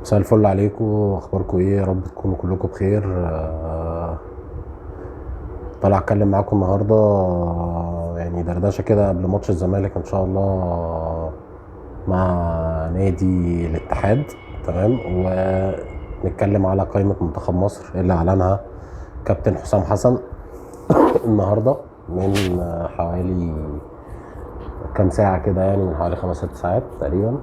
مساء الفل عليكم، اخباركم ايه؟ يا رب تكونوا كلكم بخير. طالع اتكلم معاكم النهارده، دردشة كده قبل ماتش الزمالك ان شاء الله مع نادي الاتحاد، تمام؟ ونتكلم على قائمة منتخب مصر اللي اعلنها كابتن حسام حسن النهارده من حوالي كام ساعة كده، من حوالي 5-6 ساعات تقريبا.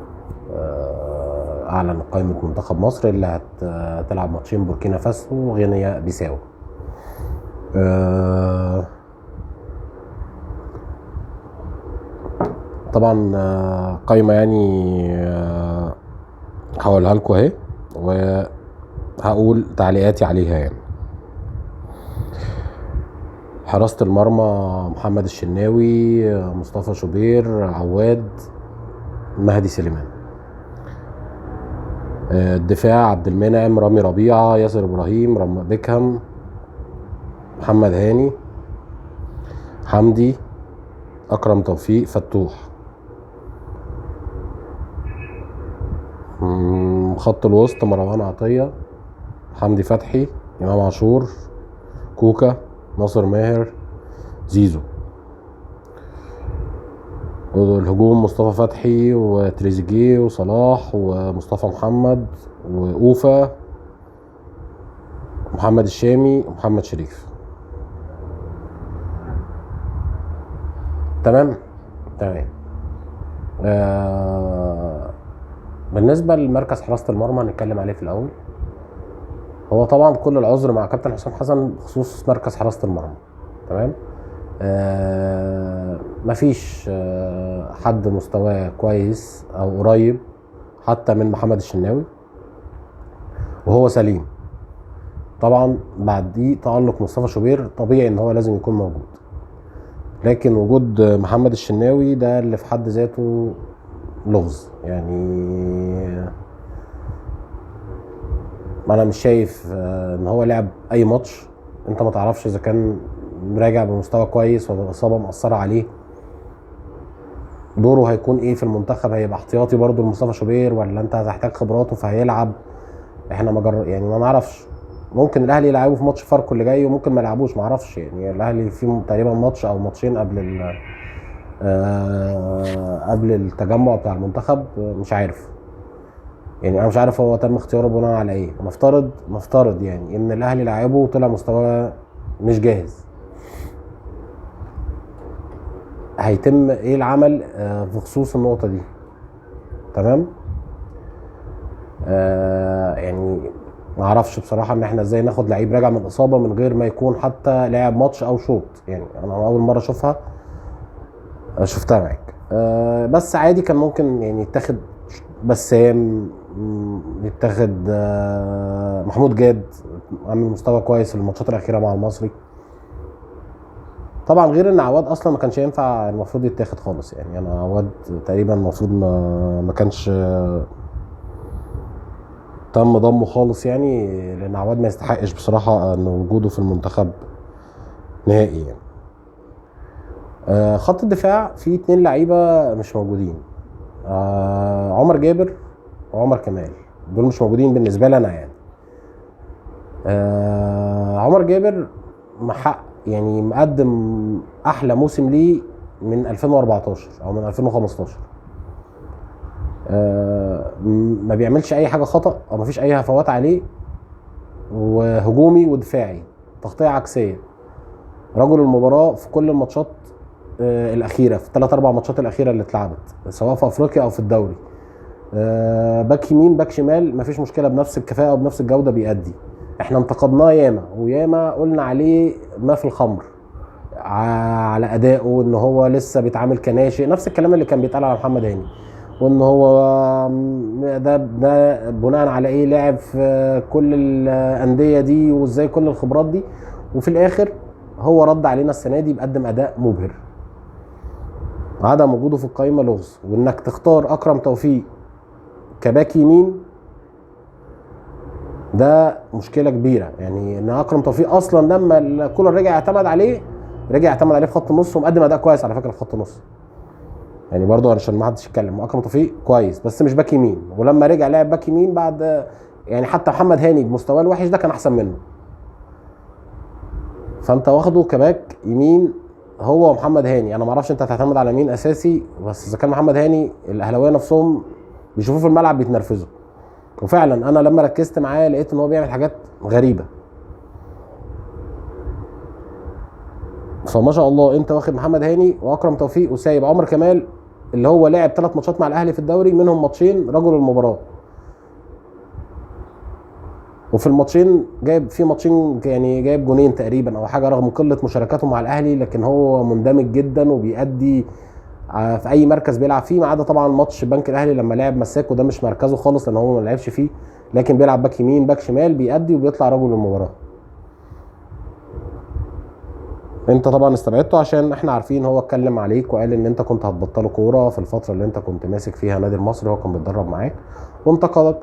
اعلن قائمة منتخب مصر اللي هتلعب ماتشين بوركينا فاسو وغينيا بيساو. طبعا، قائمة هقولها لكم اهي وهقول تعليقاتي عليها. حراسة المرمى محمد الشناوي، مصطفى شوبير، عواد، مهدي سليمان. الدفاع عبد المنعم، رامي ربيعة، ياسر إبراهيم، رامي بيكهام، محمد هاني، حمدي، أكرم توفيق، فتوح. خط الوسط مروان عطية، حمدي فتحي، إمام عاشور، كوكا، ناصر ماهر، زيزو. الهجوم مصطفى فتحي وتريزيجيه وصلاح ومصطفى محمد وأوفا، محمد الشامي ومحمد شريف. تمام؟ تمام. بالنسبة لمركز حراسة المرمى هنتكلم عليه في الأول. هو طبعا كل العذر مع كابتن حسام حسن بخصوص مركز حراسة المرمى، تمام؟ مفيش حد مستواه كويس أو قريب حتى من محمد الشناوي وهو سليم. طبعا بعد دي تألق مصطفى شوبير طبيعي ان هو لازم يكون موجود، لكن وجود محمد الشناوي ده اللي في حد ذاته لغز. انا مش شايف ان هو لعب اي ماتش، انت ما تعرفش اذا كان راجع بمستوى كويس ولا الاصابة مأثره عليه. دوره هيكون ايه في المنتخب؟ هيبقى احتياطي برضو لمصطفى شوبير ولا انت هتحتاج خبراته فهيلعب؟ احنا ما جر-، يعني ما نعرفش. ممكن الاهلي يلعبه في ماتش فاركو اللي جاي وممكن ما يلعبوش، ما اعرفش. الاهلي في تقريبا ماتش او ماتشين قبل التجمع بتاع المنتخب، مش عارف. انا مش عارف هو تم اختياره بناء على ايه. نفترض ان الاهلي لعبه وطلع مستواه مش جاهز، هيتم ايه العمل بخصوص النقطة دي؟ تمام؟ ما اعرفش بصراحة ان احنا ازاي ناخد لعيب راجع من اصابه من غير ما يكون حتى لعب ماتش او شوط. انا اول مرة شفتها معاك. بس عادي كان ممكن يتاخد بسام، يتاخد محمود جاد، عامل مستوى كويس في الماتشات الاخيرة مع المصري. طبعا غير ان عواد اصلا ما كانش ينفع المفروض يتاخد خالص. انا عواد تقريبا المفروض ما كانش تم ضمه خالص، لان عواد ما يستحقش بصراحة ان وجوده في المنتخب نهائي. خط الدفاع في 2 لعيبة مش موجودين، عمر جابر وعمر كمال، دول مش موجودين بالنسبة لي انا. عمر جابر محقق، مقدم احلى موسم ليه من 2014 او من 2015. ما بيعملش اي حاجة خطا او ما فيش اي هفوات عليه، وهجومي ودفاعي، تغطيه عكسية، رجل المباراة في كل الماتشات، الاخيرة، في 3-4 ماتشات الاخيرة اللي اتلعبت سواء في افريقيا او في الدوري. باك يمين باك شمال ما فيش مشكلة، بنفس الكفاءة وبنفس الجودة بيأدي. احنا انتقدناه ياما وياما، قلنا عليه ما في الخمر على ادائه، ان هو لسه بيتعامل كناشئ، نفس الكلام اللي كان بيتقال على محمد هاني، وان هو ده بناء على ايه لعب في كل الاندية دي وازاي كل الخبرات دي، وفي الاخر هو رد علينا السنة دي بقدم اداء مبهر. عدم وجوده في القايمة لغز، وانك تختار اكرم توفيق كباك يمين ده مشكلة كبيرة. ان اكرم توفيق اصلا لما كولر رجع اعتمد عليه، رجع اعتمد عليه في خط النص ومقدم اداء كويس على فكرة في خط النص. يعني برضو عشان ما حدش يتكلم، اكرم توفيق كويس بس مش باك يمين، ولما رجع لعب باك يمين بعد يعني حتى محمد هاني بمستواه الوحش ده كان احسن منه. فانت واخده كباك يمين هو ومحمد هاني، انا ما اعرفش انت هتعتمد على مين اساسي، بس اذا كان محمد هاني الاهلاوية نفسهم بيشوفوه في الملعب بيتنرفزوا، وفعلا انا لما ركزت معاه لقيت ان هو بيعمل حاجات غريبة. فما شاء الله انت واخد محمد هاني واكرم توفيق وسايب عمر كمال اللي هو لعب 3 ماتشات مع الاهلي في الدوري، منهم ماتشين رجل المباراة، وفي الماتشين جايب في ماتشين يعني جايب جونين تقريبا او حاجة رغم قلة مشاركاته مع الاهلي، لكن هو مندمج جدا وبيأدي في اي مركز بيلعب فيه، ما عدا طبعا ماتش بنك الاهلي لما لعب مساك وده مش مركزه خالص لان هو ما لعبش فيه، لكن بيلعب باك يمين باك شمال بيأدي وبيطلع رجل المباراة. انت طبعا استبعدته عشان احنا عارفين هو اتكلم عليك وقال ان انت كنت هتبطله كورة في الفترة اللي انت كنت ماسك فيها نادي المصري، هو كان بيتدرب معاك وانتقدك،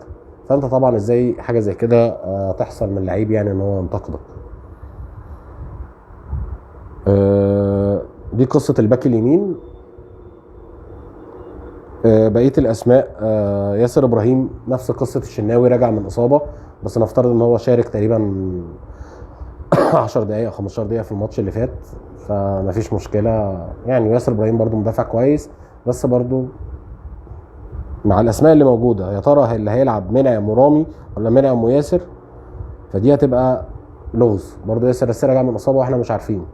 فانت طبعا ازاي حاجة زي كده تحصل من لعيب يعني ان هو ينتقدك. دي قصة الباك اليمين. بقية الاسماء، ياسر ابراهيم نفس قصة الشناوي، رجع من اصابه بس نفترض ان هو شارك تقريبا 10 دقائق او 15 دقيقة في الماتش اللي فات، فمفيش مشكلة يعني. ياسر ابراهيم برده مدافع كويس، بس برده مع الاسماء اللي موجودة يا ترى اللي هيلعب منعم ورامي ولا منعم وياسر، فدي هتبقى لغز برده. ياسر لسه راجع من اصابه واحنا مش عارفين.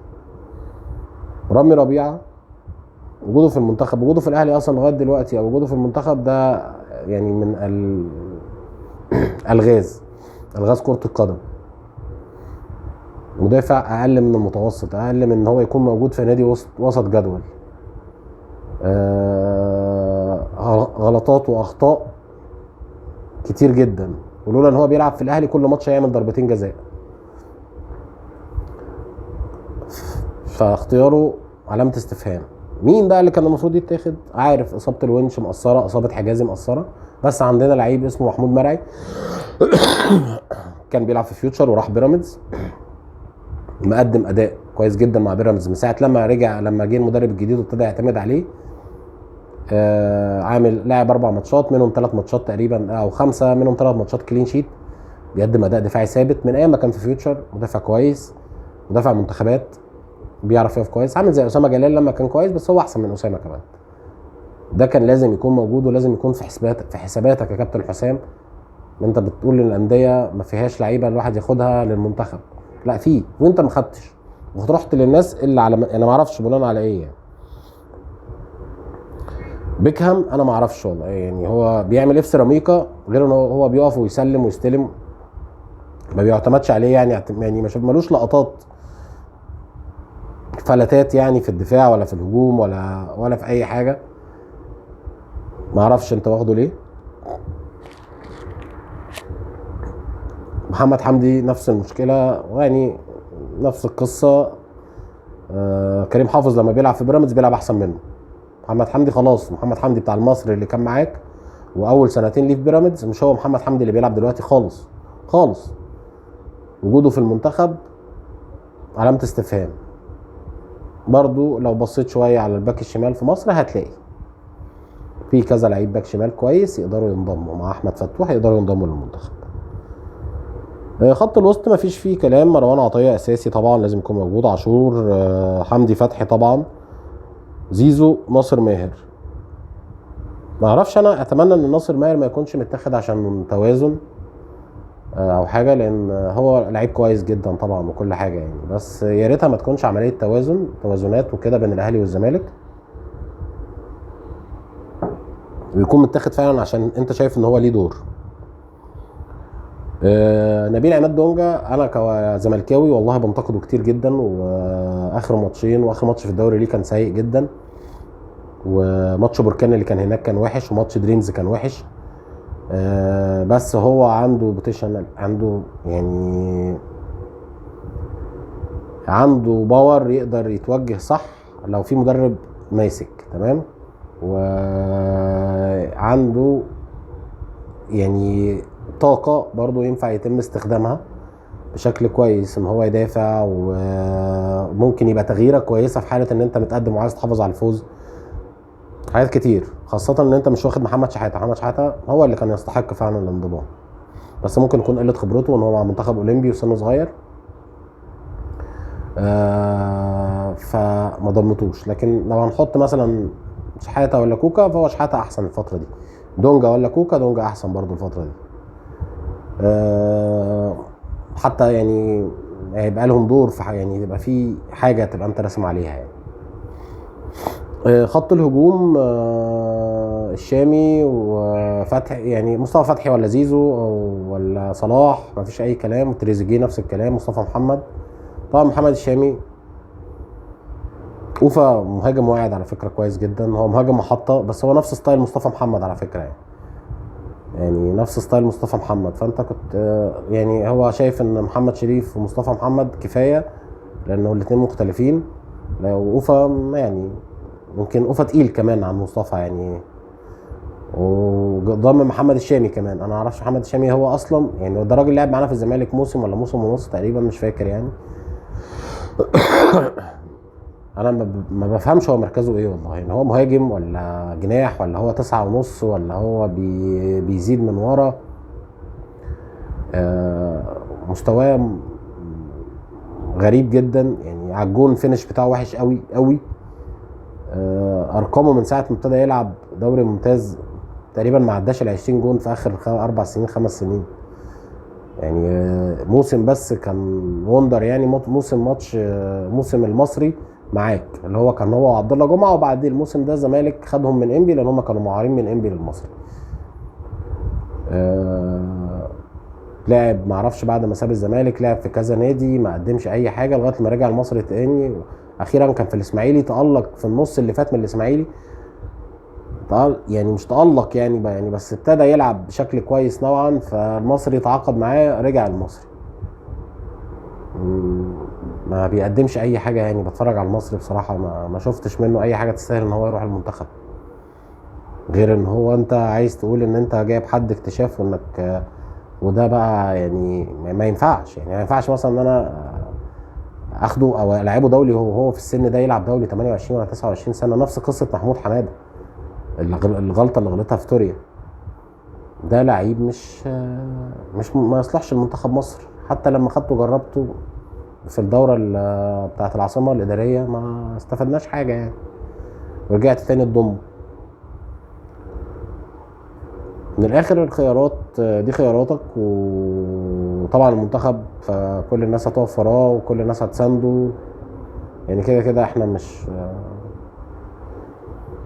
رامي ربيعة وجوده في المنتخب، وجوده في الاهلي اصلا لغاية دلوقتي او وجوده في المنتخب ده يعني من الغاز، الغاز كره القدم. مدافع اقل من المتوسط، اقل من ان هو يكون موجود في نادي وسط جدول. غلطات واخطاء كتير جدا، ولولا ان هو بيلعب في الاهلي كل ماتش هيعمل ضربتين جزاء، فاختياره علامة استفهام. مين بقى اللي كان المفروض يتاخد؟ عارف اصابه الونش مقصرة، اصابه حجازي مقصرة، بس عندنا لعيب اسمه محمود مرعي كان بيلعب في فيوتشر وراح بيراميدز، مقدم اداء كويس جدا مع بيراميدز من ساعة لما رجع، لما جه المدرب الجديد وابتدى يعتمد عليه. عامل لاعب 4 ماتشات، منهم 3 ماتشات تقريبا او 5، منهم 3 ماتشات clean sheet. بيقدم اداء دفاعي ثابت من ايام ما كان في فيوتشر، مدافع كويس، مدافع منتخبات، بيعرف يقف كويس، عامل زي اسامة جلال لما كان كويس، بس هو احسن من اسامة كمان. ده كان لازم يكون موجود ولازم يكون في حساباتك، في حساباتك يا كابتن حسام. انت بتقول للاندية ما فيهاش لعيبة الواحد ياخدها للمنتخب، لا في، وانت ما خدتش ورحت للناس اللي على انا ما اعرفش بناء على ايه يعني. بيكهام انا ما اعرفش والله يعني هو بيعمل ايه في سيراميكا، غير ان هو بيقف ويسلم ويستلم، ما بيعتمدش عليه يعني مش ملوش لقطات فلتات يعني في الدفاع ولا في الهجوم ولا في اي حاجة. ما اعرفش انت واخده ليه. محمد حمدي نفس المشكلة يعني نفس القصة. كريم حافظ لما بيلعب في بيراميدز بيلعب احسن منه. محمد حمدي خلاص، محمد حمدي بتاع المصري اللي كان معاك واول سنتين ليه في بيراميدز مش هو محمد حمدي اللي بيلعب دلوقتي خالص خالص. وجوده في المنتخب علامة استفهام. برضو لو بصيت شوية على الباك الشمال في مصر هتلاقي في كذا لعيب باك شمال كويس يقدروا ينضموا مع احمد فتوح، يقدروا ينضموا للمنتخب. خط الوسط مفيش فيه كلام، مروان عطية اساسي طبعا لازم يكون موجود، عاشور، حمدي فتحي طبعا، زيزو، ناصر ماهر. ما اعرفش، انا اتمنى ان ناصر ماهر ما يكونش متاخد عشان توازن او حاجة، لان هو لعيب كويس جدا طبعا وكل حاجة يعني، بس يا ريتها ما تكونش عملية توازنات وكده بين الاهلي والزمالك، ويكون متاخد فعلا عشان انت شايف ان هو ليه دور. نبيل عماد دونجا انا كزملكاوي والله بنتقده كتير جدا، واخر ماتشين واخر ماتش في الدوري ليه كان سيء جدا، وماتش بركان اللي كان هناك كان وحش، وماتش دريمز كان وحش. بس هو عنده potential، عنده يعني عنده power يقدر يتوجه صح لو في مدرب ماسك تمام، وعنده يعني طاقة برضو ينفع يتم استخدامها بشكل كويس ان هو يدافع، وممكن يبقى تغييره كويسة في حالة ان انت متقدم وعايز تحافظ على الفوز. حاجات كتير، خاصة ان انت مش واخد محمد شحاته. محمد شحاته هو اللي كان يستحق فعلا الانضمام، بس ممكن يكون قلة خبرته ان هو مع منتخب اولمبي وسنة صغير، فما ضمتوش. لكن لو هنحط مثلا شحاته ولا كوكا، فهو شحاته احسن الفترة دي. دونجا ولا كوكا، دونجا احسن برضو الفترة دي. حتى يعني هيبقى لهم دور في يعني يبقى في حاجة تبقى انت راسم عليها يعني. خط الهجوم، الشامي وفتحي، يعني مصطفى فتحي ولا زيزو ولا صلاح، مفيش اي كلام. وتريزيجيه نفس الكلام، مصطفى محمد طبعا. محمد الشامي اوفا مهاجم واعد على فكرة، كويس جدا، هو مهاجم محطة، بس هو نفس style مصطفى محمد على فكرة يعني نفس style مصطفى محمد. فانت كنت يعني هو شايف ان محمد شريف ومصطفى محمد كفاية لانه الاثنين مختلفين. لو اوفا يعني ممكن اوفا تقيل كمان عن مصطفى يعني، وضم محمد الشامي كمان. انا ما اعرفش محمد الشامي هو اصلا يعني ده راجل لعب معانا في الزمالك موسم ولا موسم ونص تقريبا، مش فاكر يعني. انا ما بفهمش هو مركزه ايه والله، يعني هو مهاجم ولا جناح ولا هو 9.5 ولا هو بيزيد من ورا. مستواه غريب جدا يعني، على الجون finish بتاعه وحش قوي قوي. ارقامه من ساعة ما ابتدى يلعب دوري ممتاز تقريبا ما عداش ال 20 جون في اخر 4 سنين 5 سنين يعني. موسم بس كان wonder يعني، موسم ماتش، موسم المصري معاك اللي هو كان هو وعبد الله جمعه، وبعد الموسم ده الزمالك خدهم من انبي لان هم كانوا معارين من انبي للمصري. لعب معرفش بعد ما ساب الزمالك لعب في كذا نادي، ما قدمش اي حاجة لغاية ما رجع المصري تاني. اخيرا كان في الاسماعيلي، تالق في النص اللي فات من الاسماعيلي، يعني مش تالق يعني يعني بس ابتدى يلعب بشكل كويس نوعا، فالمصري تعاقد معاه، رجع المصري. ما بيقدمش اي حاجة يعني. بتفرج على المصري بصراحة ما شفتش منه اي حاجة تستاهل ان هو يروح المنتخب، غير ان هو انت عايز تقول ان انت جايب حد اكتشاف وانك وده بقى يعني ما ينفعش يعني. ما ينفعش مثلا ان انا اخده او العبه دولي وهو في السن ده يلعب دولي 28 ولا 29 سنة. نفس قصة محمود حمادة، الغلطة اللي غلطها في توريا. ده لعيب مش ما يصلحش لمنتخب مصر. حتى لما خدته جربته في الدورة بتاعه العاصمة الادارية ما استفدناش حاجة يعني، ورجعت تاني تضمه. من الاخر الخيارات دي خياراتك، وطبعا المنتخب فكل الناس هتقف وراه وكل الناس هتسانده يعني. كده كده احنا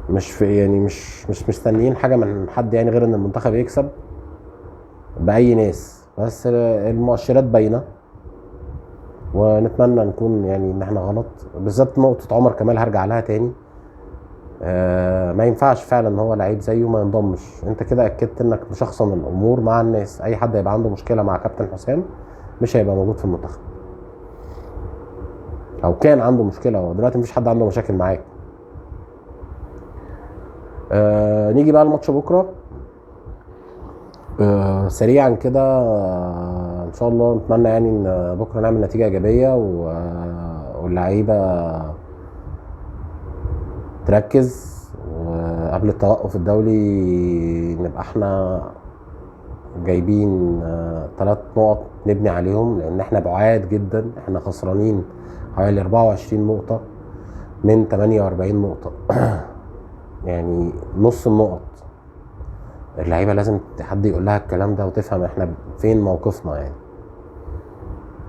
مش في يعني مش مستنيين حاجة من حد يعني، غير ان المنتخب يكسب باي ناس، بس المؤشرات باينة، ونتمنى نكون يعني ان احنا غلط. بالذات نقطة عمر كمال هرجع لها تاني. ما ينفعش فعلا ان هو لعيب زيه ما ينضمش. انت كده اكدت انك مشخصن الامور مع الناس. اي حد هيبقى عنده مشكلة مع كابتن حسام مش هيبقى موجود في المنتخب، او كان عنده مشكلة، هو دلوقتي مفيش حد عنده مشاكل معاك. نيجي بقى الماتش بكره. سريعا كده، ان شاء الله نتمنى يعني ان بكره نعمل نتيجة ايجابية، واللعيبة تركز، وقبل التوقف الدولي نبقى احنا جايبين 3 نقط نبني عليهم، لان احنا بعاد جدا. احنا خسرانين حوالي 24 نقطة من 48 نقطة يعني نص النقط. اللعيبة لازم حد يقول لها الكلام ده وتفهم احنا فين موقفنا يعني.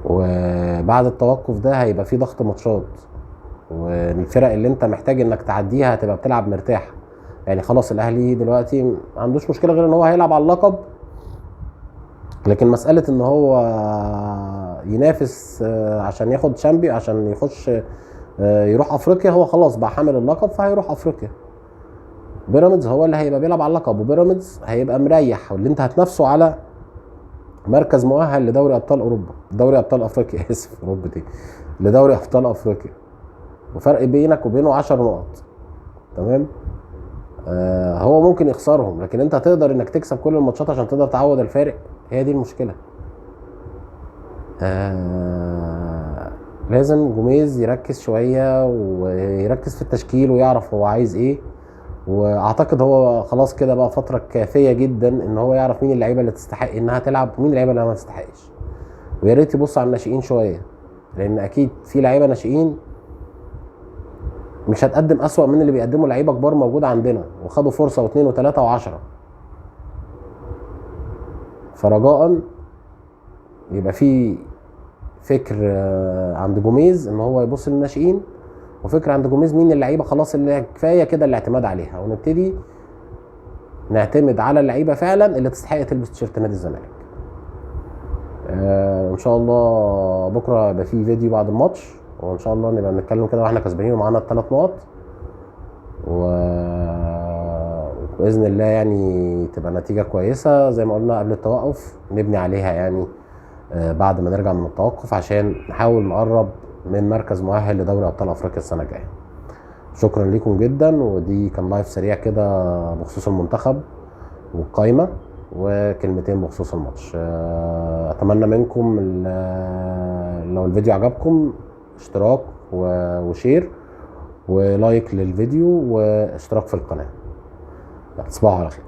وبعد التوقف ده هيبقى في ضغط ماتشات، والفرق اللي انت محتاج انك تعديها هتبقى بتلعب مرتاح يعني. خلاص الاهلي دلوقتي ما عندوش مشكلة غير ان هو هيلعب على اللقب، لكن مسالة ان هو ينافس عشان ياخد شامبي، عشان يخش يروح افريقيا، هو خلاص بقى حامل اللقب فهيروح افريقيا. بيراميدز هو اللي هيبقى بيلعب على اللقب، وبيراميدز هيبقى مريح، واللي انت هتنافسه على مركز مؤهل لدوري ابطال اوروبا، دوري ابطال افريقيا اسف اوروبا دي، لدوري ابطال افريقيا، وفرق بينك وبينه 10 نقط. تمام. هو ممكن يخسرهم، لكن انت هتقدر انك تكسب كل الماتشات عشان تقدر تعوض الفارق. هي دي المشكلة. لازم جوميز يركز شوية، ويركز في التشكيل، ويعرف هو عايز ايه، واعتقد هو خلاص كده بقى فترة كافيه جدا ان هو يعرف مين اللعيبة اللي تستحق انها تلعب ومين اللعيبة اللي ما تستحقش. ويا ريت يبص على الناشئين شوية، لان اكيد في لعيبة ناشئين مش هتقدم اسوأ من اللي بيقدموا لعيبة كبار موجودة عندنا وخدوا فرصة 2 و3 و10. فرجاء يبقى في فكر عند جوميز ان هو يبص للناشئين، وفكر عند جوميز مين اللعيبة خلاص اللي كفاية كده الاعتماد عليها، ونبتدي نعتمد على اللعيبة فعلا اللي تستحق تلبس تيشيرت نادي الزمالك. ان شاء الله بكره يبقى في فيديو بعد الماتش، وان شاء الله نبقى نتكلم كده واحنا كسبانين ومعانا ال3 نقط، وباذن الله يعني تبقى نتيجة كويسة زي ما قلنا قبل التوقف، نبني عليها يعني بعد ما نرجع من التوقف عشان نحاول نقرب من مركز مؤهل لدوري ابطال افريقيا السنة الجاية. شكرا لكم جدا، ودي كان لايف سريع كده بخصوص المنتخب والقايمه وكلمتين بخصوص الماتش. اتمنى منكم لو الفيديو عجبكم اشتراك و share و like للفيديو واشتراك في القناة. تصبحوا على خير.